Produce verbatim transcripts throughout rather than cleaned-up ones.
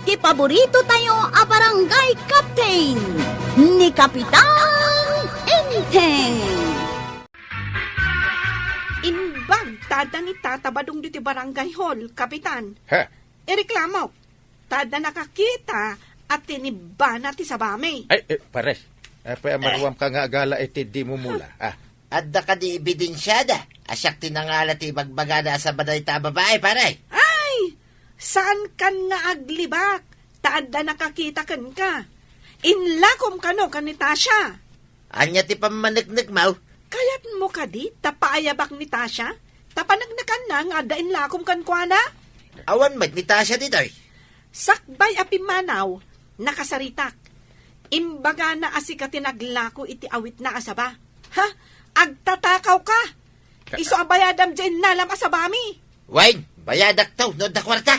Ti paborito tayo a barangay captain, ni Kapitan Enteng. Imbag ta adda ni Tata Badong ditoy barangay hall, Kapitan. Ha? Ireklamok. Ta adda nakakita a tinibbana ti sabami. Ay, eh, pare. Apay a maruamka nga agala iti di mumula? Ah. Adda kadi ebidensiada a siak ti nangala ti ibagbagada a saba dayta a babai, pare? Ay! Saankan nga aglibak, ta adda nakakita kenka. Inlakom kano ken ni Tasha. Ania ti pammaneknekmo? Kayatmo kadi ta paayabak ni Tasha? Ta paneknekanna nga adda inlakom kenkuana? Awan met ni Tasha ditoy. Sakbay a pimmanaw, nakasaritak. Imbagana a sika ti naglako iti awitna a saba. Ha? Agtatakawka! Isu a bayadam diay innalam a sabami. Wen, bayadakto no adda kuarta.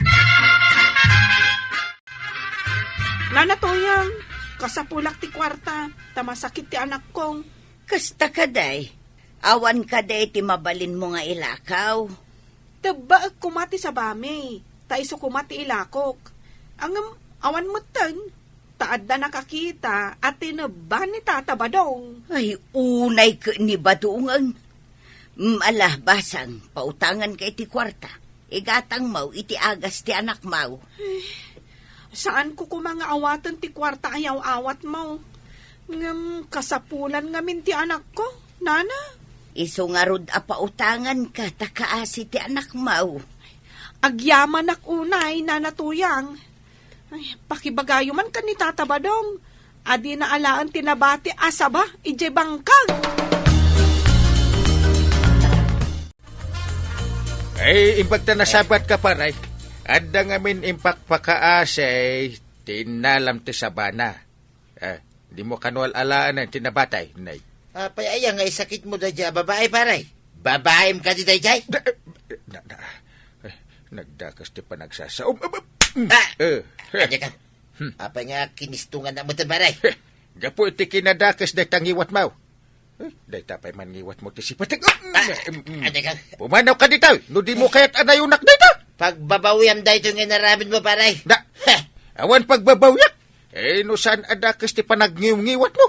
Nana Toyang, kasapulak ti kuarta, ta masakit ti anakko. Kasta kadi, awan kadi ti mabalinmo nga ilakaw? Tebbaek koma ti sabami, ta isu koma ti ilakok. Ngem awan metten, ta adda nakakita a tinebba ni Tata Badong. Ay, unay ket ni Badongen. Mm, ala, basang, pautanganka iti kuarta. Igatangmo iti agas ti anakmo. Eh, saanko koma nga awaten ti kuarta a yaw-awatmo. Ngem kasapulan ngamin ti anakko, nana. Isu ngarud a pautanganka ta kaasi ti anakmo. Agyamanak unay, Nana Toyang. Ay, pakibagayo man ken ni Tata Badong a dina alaen ti nabati a saba idiay bangkag. Ay, imbag ta nasabatka, pare. Adda ngamin impakpakaasi ti innalam ti sabana. Eh, dimo kano al-alaen ti nabati, nay. Apay aya nga isakitmo daydiay a babai, pare? Babaim kadi daydiay? Da-, eh, na, na, eh, nagdakes ti panagsasaom. Ab-, ab-, mm, Ah! Eh, eh. Ania ka? Hmm. Apay nga kinistongannak met, pare? Eh, gapu iti kinadakes dayta ngiwatmo. Eh, dayta pay man ngiwatmo ti sipatek. Ah, mm, mm. Ania ka? Pumanaw ka ditoy, no dimo kayat a nayonak dayta. Pagbabawiam daytoy nga inaramidmo, pare. Da. Heh. Awan pagbabawiak. Eh, no saan a dakes ti panagngiwngiwatmo?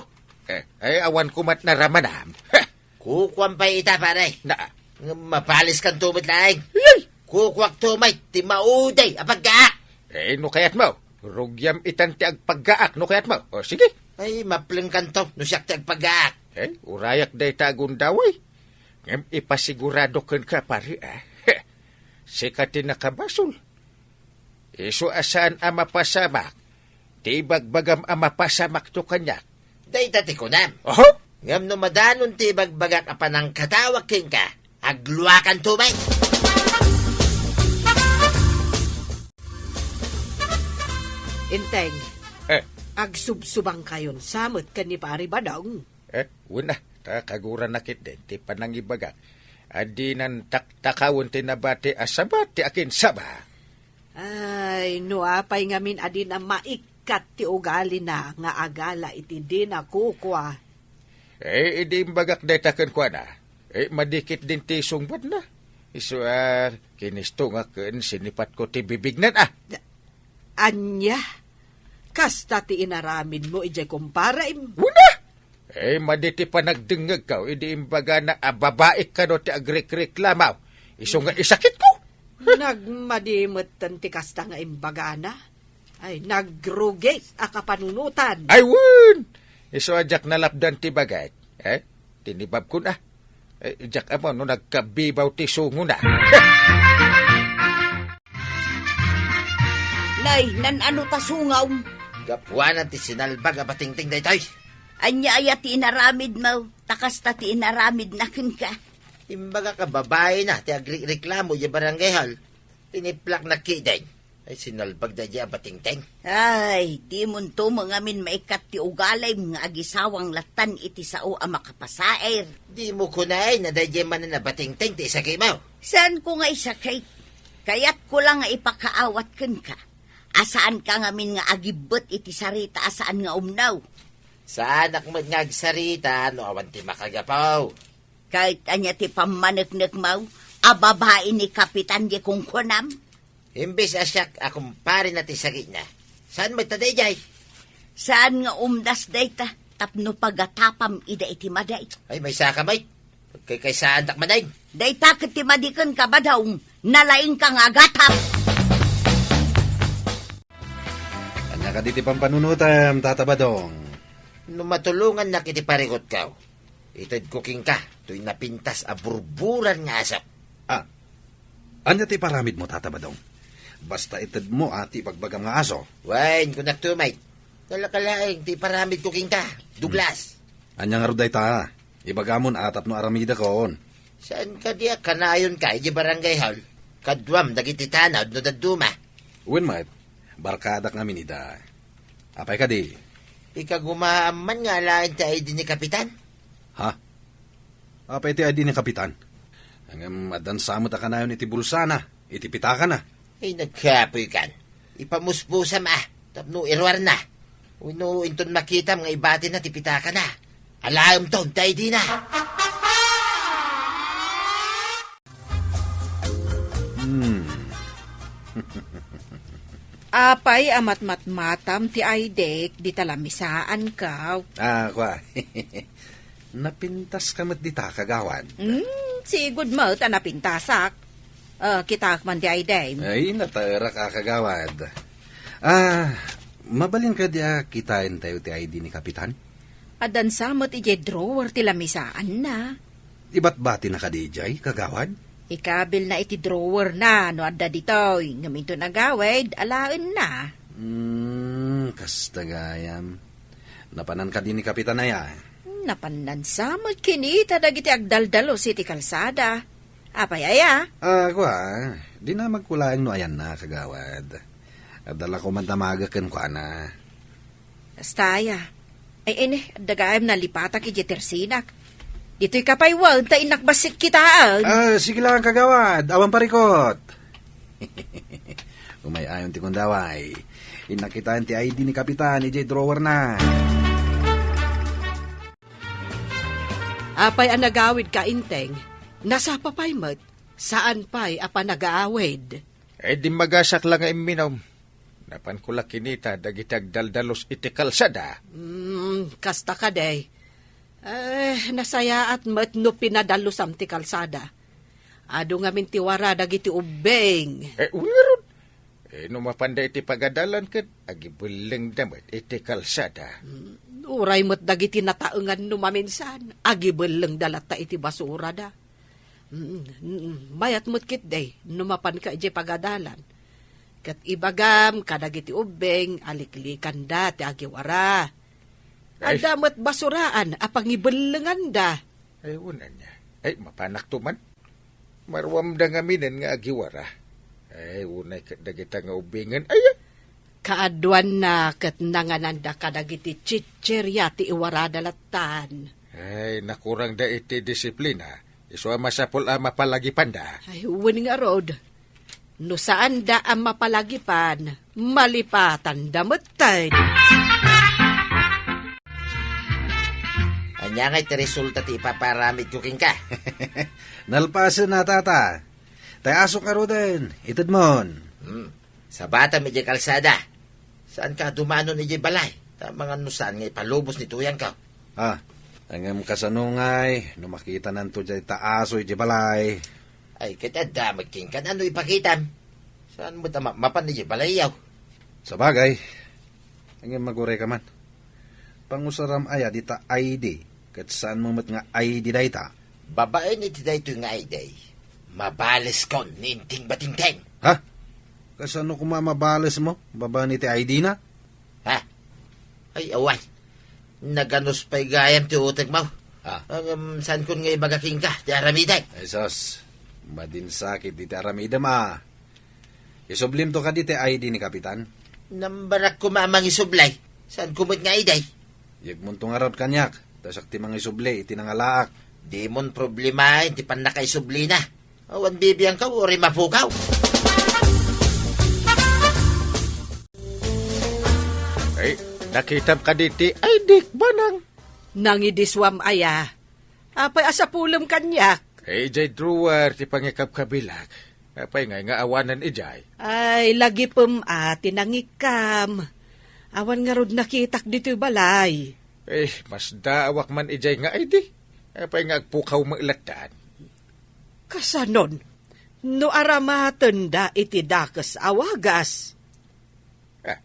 Eh, eh, awan komat naramanam. Heh. Kukuam pay ita, pare. Na. Ngem mapaliskanto met laeng. Yay! Kukuakto met ti mauday a paggaak. Eh, no kayatmo, rugiam itan ti agpaggaak, no kayatmo. O, sige. Ay, maplengkanto no siak ti agpaggaak. Eh, urayak dayta a gundaway. Ngem ipasigurado kenka, pare, ah. Heh. Sika ti nakabasol. Isu a saan a mapasamak ti ibagbagam a mapasamakto kaniak. Dayta ti kunam. Oho? Ngem no madanon ti ibagbagak a panangkatawag kenka, agluakanto met. Enteng, Eh. agsubsubangkayon sa met ken ni Pari Badong. Eh, wen a, ta kaguranak ketdin ti panangibagak a dinan taktakawen ti nabati a saba ti akinsaba. Ay, no apay ngamin a dina maikkat ti ugalina nga agala iti dina kukua? Eh, idi imbagak dayta kenkuana, eh, madi ketdin ti sungbatna. Isu a kinistongak ken sinipatko ti bibignan, ah. Ania? Kasta ti inaramidmo idiay kumparem? Wen a! Eh, madi ti panagdengngegko idi imbagana a babaik kano ti agrikreklamo. Isu nga isakitko. Nagmadi metten ti kasta nga imbagana. Ay, nagrugi a kapanunotan. Ay, wen! Isu a diak nalapdan ti bagak. Eh, tinibabkon a. Eh, diak ammo no nagkabibaw ti sungona. Nay, nan-ano ta sungawm? Gapuanan ti sinalbag a batingteng daytoy. Ania aya ti inaramidmo? Ta kasta ti inaramidna kenka. Imbagak a babaina ti agrikreklamo idiay barangay hall. Tiniplakna ketdin. Ay, sinalbag daydiay a batingteng. Ay, dimonto met ngamin maikkat ti ugalim nga agisawang lattan iti sao a makapasair. Dimo kunaen a daydiay manen a batingteng ti isakitmo? Saanko nga isakit. Kayatko la nga ipakaawat kenka a saanka ngamin nga agibbet iti sarita a saan nga umno. Saanak met nga agsarita no awan ti makagapu. Ket ania ti pammaneknekmo a babai ni Kapitan ti kunkunam? Imbes a siak a kumparena ti sakitna, Saan met ta daydiay? Saan nga umdas dayta tapno pagatapam ida iti madi? Ay, maysaka met. Pagkaykaysaandak manen. Dayta ket ti madiken, Kabadong, nalaingka nga agatap. Ania kadi ti pampanunotem, Tata Badong? No matulongannak iti parikutko, itedko kenka toy napintas a burburan nga aso. Ah, ania ti iparamidmo, Tata Badong? Basta itedmo a ti ibagbagam nga aso. Wen, kunakto met. Nalaka laeng ti iparamidko kenka, Douglas. Hmm. Ania ngarud dayta? Ibagamon a tapno aramidakon. Saan kadi a kanayonka idiay barangay hall? Kaduam dagiti tanod no dadduma. Wen met, barkadak ngamin ida. Apay kadi? Ikagumaam man nga alaen ti I D ni Kapitan? Ha? Apay ti I D ni Kapitan? Ngem addan sa met a kanayon iti bulsana, iti pitakana. Ay, nagkapoykan. Ipamusbusam a, tapno iruarna. Wenno inton makitam nga ibatina ti pitakana, alaemton ti I D na. Hmm. Apay a matmatmatam ti I D dita lamisaanko? Ah, kua. Napintaska met dita, kagawad. Hmm, sigud met a napintasak. Ah, kitaek man ti I D. Ay, nataerak a, kagawad. Ah, mabalin kadi a kitaentayo ti I D ni Kapitan? Addan sa met idiay drawer ti lamisaanna. Ibatbatina kadi idiay, kagawad? Ikabilna iti drawerna no adda ditoy, ngem inton agawid, alaenna. Hmm, kasta gayam. Napanan kadi ni Kapitan aya? Napannan sa met kinita dagiti agdaldalus iti kalsada. Apay aya? Ah, kua, dinamagko laeng no ayanna, kagawad. Adda la koma damagek kenkuana. Kasta aya. Ay, ini, adda gayam nalipatak idiay tersinak. Ditoyka pay wen, ta innak bassit kitaen. Ah, sige lang, kagawad. Awan parikot. Umay-ayon ti kundaway. Innak kitaen ti I D ni Kapitan idiay drawerna. Apay a nagawidka, Inteng? Nasapa pay met, saan pay a panagaawid? Eh, dimmagasak la nga imminum. Napanko la kinita dagiti agdaldalus iti kalsada. Hmm, kasta kadi. Eh, nasayaat met no pinadalusam ti kalsada. Adu ngamin ti wara dagiti ubbing. Eh, wen ngarud. Eh, no mapanda iti pagadalan ket agibellengda met iti kalsada. Hmm, uray met dagiti nataengan no maminsan, agibellengda latta iti basurada. Mm, mm, mayat met ketdi no mapanka idiay pagadalan. Ket ibagam kadagiti ubbing a liklikanda ti agiwara. Ay. Adda met basuraan a pangibellenganda. Ay, wen ania. Ay, mapanakto man. Maruamda ngaminen nga agiwara. Ay, unay ket dagita nga ubbingen. Ay, ah! Kaaduanna ket nangananda kadagiti chicheria ti iwarada lattan. Ay, nakurangda iti disiplina. Isu a masapul a mapalagipanda. Ay, wen ngarud. No saanda a mapalagipan, malipatanda metten. Ania ngay ti resulta ti ipaparamidko kenka? Nalpasen a, Tata. Tay asok ngaruden, itedmon. Hmm. Sabatam idiay kalsada. Saanka a dumanon idiay balay? Ta mangan no saan nga ipalubos ni tuyangko. Ah, ngem kasano ngay no makitananto diay ta aso idiay balay? Ay, ket adda met kenka no ipakitam. Saan met a ma-, mapan idiay balayyo? Sabagay, ngem magurayka man. Pangusaram aya dita I D, ket saanmo met nga I D dayta? Babaen iti daytoy nga I D, mabaleskon ni Inting Batingteng. Ha? Kasano koma mabalesmo babaen iti I D na? Ha? Ay, awan. Naganus pay gayam ti utekmo. Ah. Ngem, saankon nga ibaga kenka ti aramidek? Ay, sus. Madinsakit iti aramidem, a. Isublimto kadi ti I D ni Kapitan? Nambarak koma a mangisublay. Saanko met nga I D? Yegmonto ngarud kaniak, ta siak ti mangisubli iti nangalaak. Dimon problemaen ti pannakaisublina. Awan bibiangkaw uray mapukaw. Ay, nakitam kadi ti I D-k, manang? Nangidisuam aya? Apay a sapulem kaniak? Eh, idiay drawer ti pangikabkabilak. Apay ngay nga awanen idiay? Ay, lagipem a ti nangikam. Awan ngarud nakitak ditoy balay. Eh, masdaawak man idiay nga I D. Apay nga agpukaw met lattan? Kasanon, no aramatenda iti dakes a wagas? Ah.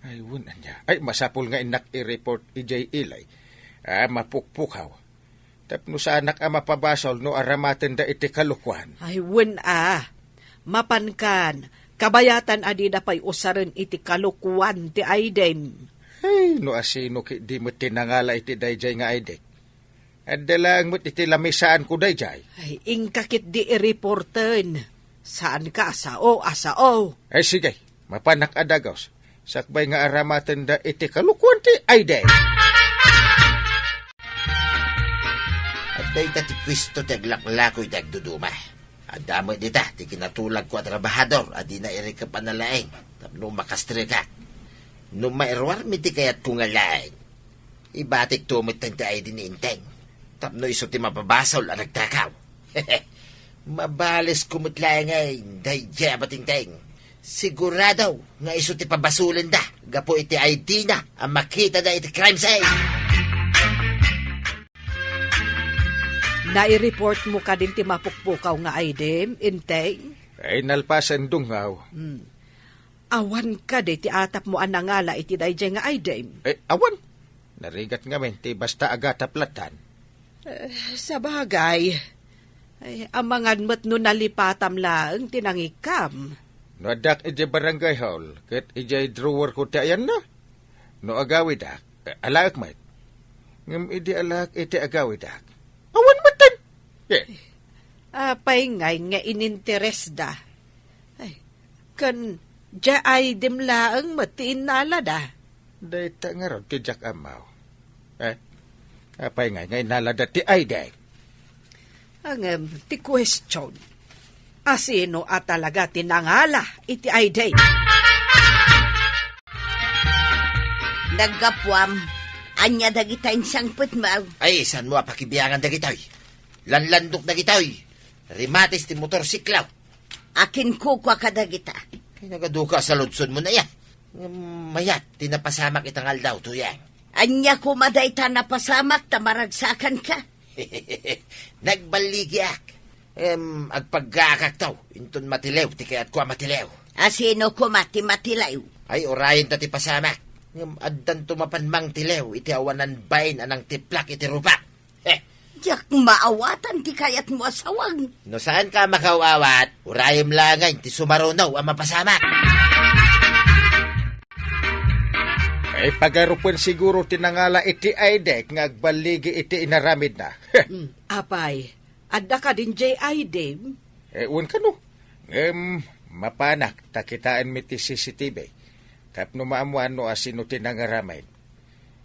Ay, wen ania. Ay, masapul nga innak i-report idiay ilay. Ah, mapukpukaw. Tapno saanak a mapabasol no aramatenda iti kalokuan. Ay, wen a. Mapankan, kabayatan a dida pay usaren iti kalokuan ti aydem. Ay, no asino ketdi met ti nangala iti daydiay nga aydek. Adda laeng met iti lamisaanko daydiay. Ay, inka ketdi i-reporten. Saanka a sao a sao. Ay, sige, mapanak a dagus. Sakbay nga aramatenda iti kalokuan ti aydek. Adda ita ti puesto ti aglaklako iti agduduma. Adda met dita ti kinatulagko a trabahador a dina irikep a nalaing tapno makastrikak. No mairuarmi ti kayatko nga laing, ibatikto met ti I D ni Enteng tapno isu ti mapabasol a nagtakaw. Mabalisko met laeng daydiay a batengteng. Sigurado nga isu ti pabasolenda gapu iti I D na a makitada iti crime scene. Nai-report mo kadin ti mapukpukaw nga aydem, Enteng? Ay, nalpasen, Dungaw. Hmm. Awan kadi ti atapmo a nangala iti daydiay nga aydem? Eh, awan. Narigat ngamin ti basta agatap lattan. Eh, sabagay. Ay, amangan met no nalipatam laeng ti nangikkam. No addak idiay barangay hall, ket idiay drawer ko ti ayanna. No agawidak, eh, alaek met. Ngem idi alaek iti agawidak, awan metten. Eh. Apay ngay nga ininteresda? Ay, ken diay aydem laeng met ti innalada. Dayta ngarud ti diak ammo. Eh, apay ngay nga innalada ti aydek? Ngem ti question, asino a talaga ti nangala iti aydek? Naggapuam, ania dagita insangpetmo? Ay, saanmo a pakibiangan dagitoy? Lanlandok dagitoy. Rimatis ti motorsiklo. Akin kukua kadagita. Ay, nagaduka sa ludsodmo na iya. Ngem mayat ti napasamak ita nga aldaw, Tuyang. Ania koma dayta napasamak ta maragsakanka? Nagballigiak. Em, agpaggaakakto, inton matilew ti kayatko a matilew. Asino koma ti matilew? Ay, urayenta ti pasamak. Ngem addanto mapan mangtilew iti awanan bain a nangtiplak iti rupak. Heh! Diak maawatan ti kayatmo a sawag. No saanka a makaw-awat, urayem laeng ti sumaruno a mapasamak. Ay, pagarupen siguro ti nangala iti aydek nga agballigi iti inaramidna. Hmm, apay, adda kadin diay aydem? Eh, wen kano. Ngem, mapanak ta kitaenmi ti C C T V. Tapno maammoan no asino ti nangaramid.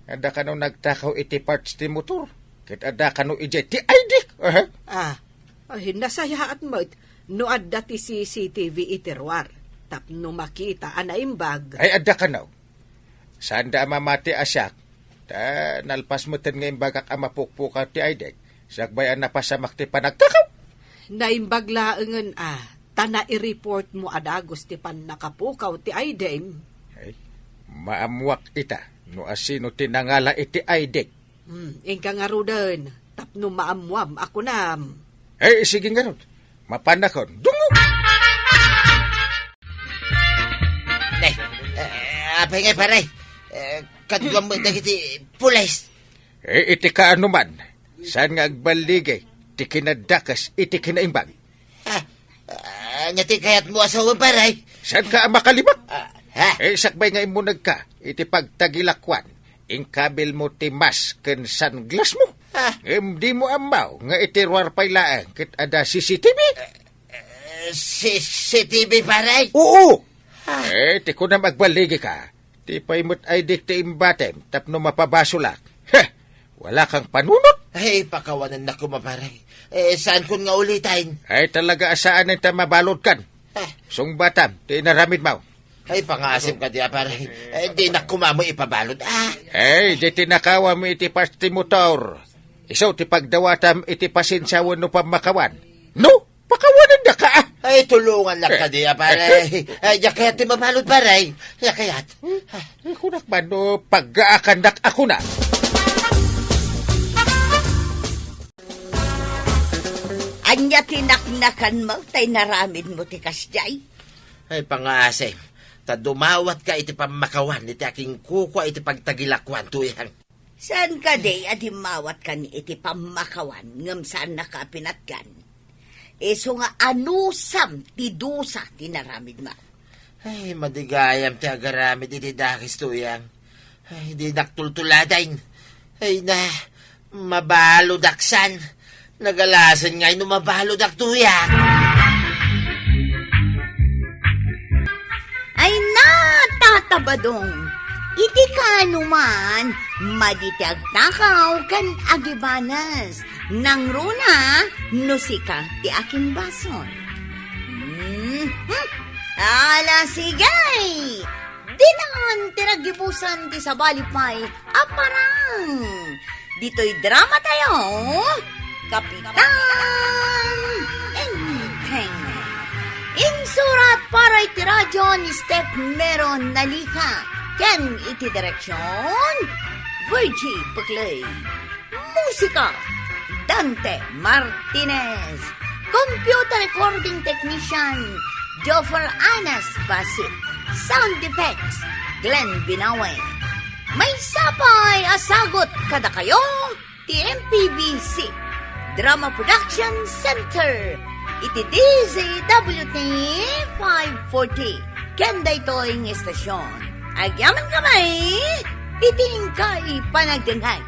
Adda kano nagtakaw iti parts ti motor, ket adda kano idiay ti aydek. Aha. Ah, ay, nasayaat met no adda ti C C T V iti ruar, tapno makita a naimbag. Ay, adda kano. Saanda a mamati a siak, ta nalpas metten nga imbagak a mapukpukaw ti aydek, sakbay a napasamak ti panagtakaw. Naimbag laengen a, ta nai-report mo a dagus ti pannakapukaw ti aydem. Ay, maammoak ita no asino ti nangala iti aydek. Hmm, inka ngaruden, tapno maammoam a kunam. Eh, sige ngarud. Mapanakon. Dungo! Ne, eh, apay ngay, pare? Eh, kaduam met dagiti pulis. Eh, iti kaano man, saan nga agballigi ti kinadakes iti kinaimbag? Ah, ah, ania ti kayatmo a sawen, pare? Saanka a makalibak? Ah, ha? Eh, sakbay nga immunegka iti pagtagilakuan, inkabilmo ti mask ken sunglassmo. Ah. Ngem dimo ammo nga iti ruar pay laeng ket adda C C T V? Eh, C C T V, pare? Oo! Ah. Eh, ti kunam agballigika. Ti pay met aydek ti imbatem tapno mapabasolak. Heh! Wala kang panunot? Ay, pakawanennak koma, pare. Eh, saankon nga uliten? Ay, talaga a saanen ta mabaludkan. Ah. Sungbatam ti inaramidmo. Ay, pangasim kadi a, pare. Eh, dinak koma met ipabalud, ah. Ay, di tinakawam iti parts ti motor. Isu ti pagdawatam iti pasensia wenno pammakawan. No? Pakawanen Daka, ah! Ay, tulongannak kadi, a, pare. Ay, diak kayat ti mabalud, pare. Diak kayat. Hmm? Ay, kunak man no paggaakannak a kuna. Ania ti naknakanmo tay naramidmo ti kasdiay? Ay, pangasim, ta dumawatka iti pammakawan iti akinkukua iti pagtagilakuan, Tuyang. Saan kadi a dimmawatka iti pammakawan ngem saannaka a pinatgan? Isu nga anusam ti dusa ti naramidmo. Ay, madi gayam ti agaramid iti dakes, Tuyang. Ay, dinak tultuladen. Ay na, mabaludaksan. Nagalasen ngay no mabaludak, Tuyang. Ay na, Tata Badong, iti kaano man, madi ti agtakaw ken agibanes. Nangruna no sika ti akinbasol. Mhm. Ala, sige! Dinan ti naggibusan ti sabali pay a parang. Ditoy drama tayo, Kapitan Enteng. Insurat para iti radyo ni Steph Meron Nalica ken iti direksyon, Virgie Peclay. Musika, Dante Martinez. Computer recording technician, Joffer Anas Basit. Sound effects, Glenn Binawe. Maysa pay a sagut kadakayo ti M P B C Drama Production Center iti D Z W T five forty. Ken daytoy nga estasyon. Agyamankami iti inkay panagdengngeg.